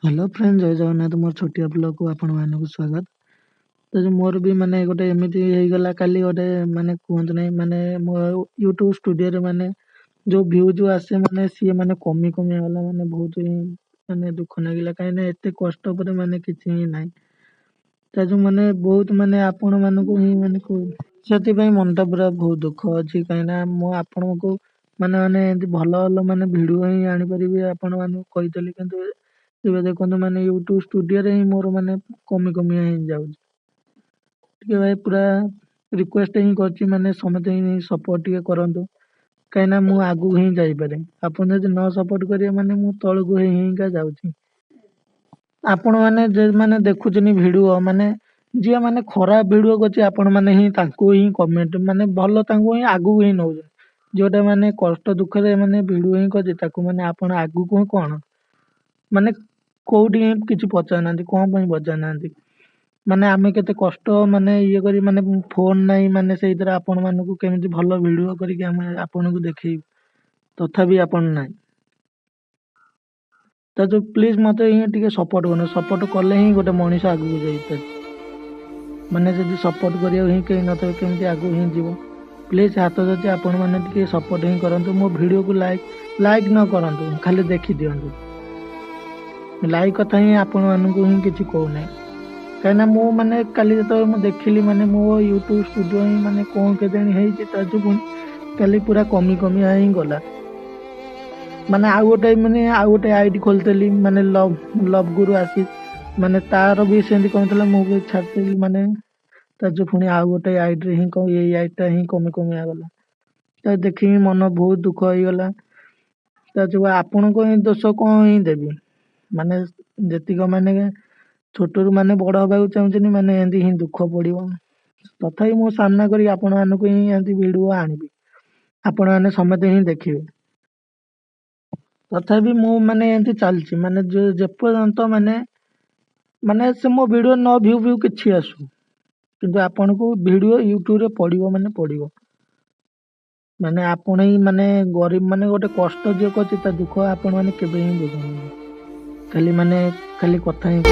Hello friend, ଜୟ ଜଗନ୍ନାଥ। ମୋର ଛୋଟିଆ ବ୍ଲଗ୍କୁ ଆପଣମାନଙ୍କୁ ସ୍ୱାଗତ। ତ ଯୋଉ ମୋର ବି ମାନେ ଗୋଟେ ଏମିତି ହେଇଗଲା କାଲି ଗୋଟେ, ମାନେ କୁହନ୍ତୁ ନାହିଁ, ମାନେ ମୋ ୟୁଟ୍ୟୁବ୍ ଷ୍ଟୁଡ଼ିଓରେ ମାନେ ଯୋଉ ଭ୍ୟୁ ଯୋଉ ଆସେ, ମାନେ ସିଏ ମାନେ କମି କମି ଗଲା। ମାନେ ବହୁତ ହିଁ ମାନେ ଦୁଃଖ ଲାଗିଲା, କାହିଁକିନା ଏତେ କଷ୍ଟ ପରେ ମାନେ କିଛି ହିଁ ନାହିଁ। ତା ଯୋଉ ମାନେ ବହୁତ ମାନେ ଆପଣମାନଙ୍କୁ ହିଁ ମାନେ ସେଥିପାଇଁ ମନଟା ପୁରା ବହୁତ ଦୁଃଖ ଅଛି, କାହିଁକିନା ମୁଁ ଆପଣଙ୍କୁ ମାନେ ମାନେ ଏମିତି ଭଲ ଭଲ ମାନେ ଭିଡ଼ିଓ ହିଁ ଆଣିପାରିବି ଆପଣମାନଙ୍କୁ କହିଥିଲି। କିନ୍ତୁ ଏବେ ଦେଖନ୍ତୁ, ମାନେ ୟୁଟ୍ୟୁବ୍ ଷ୍ଟୁଡ଼ିଓରେ ହିଁ ମୋର ମାନେ କମି କମି ହିଁ ଯାଉଛି। ଟିକେ ଭାଇ ପୁରା ରିକ୍ୱେଷ୍ଟ ହିଁ କରୁଛି, ମାନେ ସମସ୍ତେ ହିଁ ସପୋର୍ଟ ଟିକେ କରନ୍ତୁ, କାହିଁକିନା ମୁଁ ଆଗକୁ ହିଁ ଯାଇପାରେ। ଆପଣ ଯଦି ନ ସପୋର୍ଟ କରିବେ, ମାନେ ମୁଁ ତଳକୁ ହେଇ ହେଇକା ଯାଉଛି। ଆପଣମାନେ ଯେଉଁମାନେ ଦେଖୁଛନ୍ତି ଭିଡ଼ିଓ, ମାନେ ଯିଏ ମାନେ ଖରାପ ଭିଡ଼ିଓ କରୁଛି, ଆପଣମାନେ ହିଁ ତାଙ୍କୁ ହିଁ କମେଣ୍ଟ ମାନେ ଭଲ ତାଙ୍କୁ ହିଁ ଆଗକୁ ହିଁ ନେଉଛନ୍ତି। ଯେଉଁଟା ମାନେ କଷ୍ଟ ଦୁଃଖରେ ମାନେ ଭିଡ଼ିଓ ହିଁ କରୁଛି, ତାକୁ ମାନେ ଆପଣ ଆଗକୁ ହିଁ କ'ଣ ମାନେ କେଉଁଠି ହିଁ କିଛି ପଚାରୁନାହାନ୍ତି। କ'ଣ ପାଇଁ ପଚାରୁନାହାନ୍ତି? ମାନେ ଆମେ କେତେ କଷ୍ଟ ମାନେ ଇଏ କରି, ମାନେ ଫୋନ୍ ନାହିଁ, ମାନେ ସେଇଥିରେ ଆପଣମାନଙ୍କୁ କେମିତି ଭଲ ଭିଡ଼ିଓ କରିକି ଆମେ ଆପଣଙ୍କୁ ଦେଖେଇବୁ, ତଥାପି ଆପଣ ନାହିଁ। ତ ଯୋଉ ପ୍ଲିଜ୍ ମୋତେ ହିଁ ଟିକେ ସପୋର୍ଟ କରନ୍ତୁ। ସପୋର୍ଟ କଲେ ହିଁ ଗୋଟେ ମଣିଷ ଆଗକୁ ଯାଇପାରେ। ମାନେ ଯଦି ସପୋର୍ଟ କରିବାକୁ ହିଁ କେହି ନଥିବେ, କେମିତି ଆଗକୁ ହିଁ ଯିବ? ପ୍ଲିଜ୍ ହାତ ଧରୁଛି, ଆପଣମାନେ ଟିକେ ସପୋର୍ଟ ହିଁ କରନ୍ତୁ। ମୋ ଭିଡ଼ିଓକୁ ଲାଇକ୍ ଲାଇକ୍ ନ କରନ୍ତୁ, ଖାଲି ଦେଖିଦିଅନ୍ତୁ। ଲାଇକ୍ କଥା ହିଁ ଆପଣମାନଙ୍କୁ ହିଁ କିଛି କହୁନାହିଁ, କାହିଁକିନା ମୁଁ ମାନେ କାଲି ଯେତେବେଳେ ମୁଁ ଦେଖିଲି, ମାନେ ମୋ ୟୁଟ୍ୟୁବ୍ ଷ୍ଟୁଡ଼ିଓ ହିଁ ମାନେ କ'ଣ କେଜାଣି ହେଇଛି, ତା ଯୋଗୁଁ କାଲି ପୁରା କମି କମି ହିଁ ଗଲା। ମାନେ ଆଉ ଗୋଟେ ମାନେ ଆଉ ଗୋଟେ ଆଇଡ଼ି ଖୋଲିଥିଲି, ମାନେ ଲଭ୍ ଲଭ୍ ଗୁରୁ ଆସି, ମାନେ ତାର ବି ସେମିତି କମିଥିଲା, ମୁଁ ବି ଛାଡ଼ିଥିଲି। ମାନେ ତା ଯୋଉ ପୁଣି ଆଉ ଗୋଟେ ଆଇଡ଼ିରେ ହିଁ ଏଇ ଆଇଡ଼ିଟା ହିଁ କମି କମି ଗଲା। ତ ଦେଖିକି ମନ ବହୁତ ଦୁଃଖ ହେଇଗଲା। ତା ଯୋଗୁଁ ଆପଣଙ୍କୁ ହିଁ ଦୋଷ କ'ଣ ହିଁ ଦେବି? ମାନେ ଯେତିକ ମାନେ ଛୋଟରୁ ମାନେ ବଡ଼ ହେବାକୁ ଚାହୁଁଛନ୍ତି, ମାନେ ଏମିତି ହିଁ ଦୁଃଖ ପଡ଼ିବ। ତଥାପି ମୁଁ ସାମ୍ନା କରିକି ଆପଣମାନଙ୍କୁ ହିଁ ଏମିତି ଭିଡ଼ିଓ ଆଣିବି, ଆପଣମାନେ ସମସ୍ତେ ହିଁ ଦେଖିବେ। ତଥାପି ମୁଁ ମାନେ ଏମିତି ଚାଲିଛି, ମାନେ ଯେପର୍ଯ୍ୟନ୍ତ ମାନେ ମାନେ ସେ ମୋ ଭିଡ଼ିଓ ନ ଭ୍ୟୁ ଫ୍ୟୁ କିଛି ଆସୁ, କିନ୍ତୁ ଆପଣଙ୍କୁ ଭିଡ଼ିଓ ୟୁଟ୍ୟୁବରେ ପଡ଼ିବ, ମାନେ ପଡ଼ିବ। ମାନେ ଆପଣ ହିଁ ମାନେ ଗରିବ, ମାନେ ଗୋଟେ କଷ୍ଟ ଯିଏ କରୁଛି, ତା ଦୁଃଖ ଆପଣମାନେ କେବେ ହିଁ ବୁଝନ୍ତିନି। ଖାଲି ମାନେ ଖାଲି କଥା ହିଁ।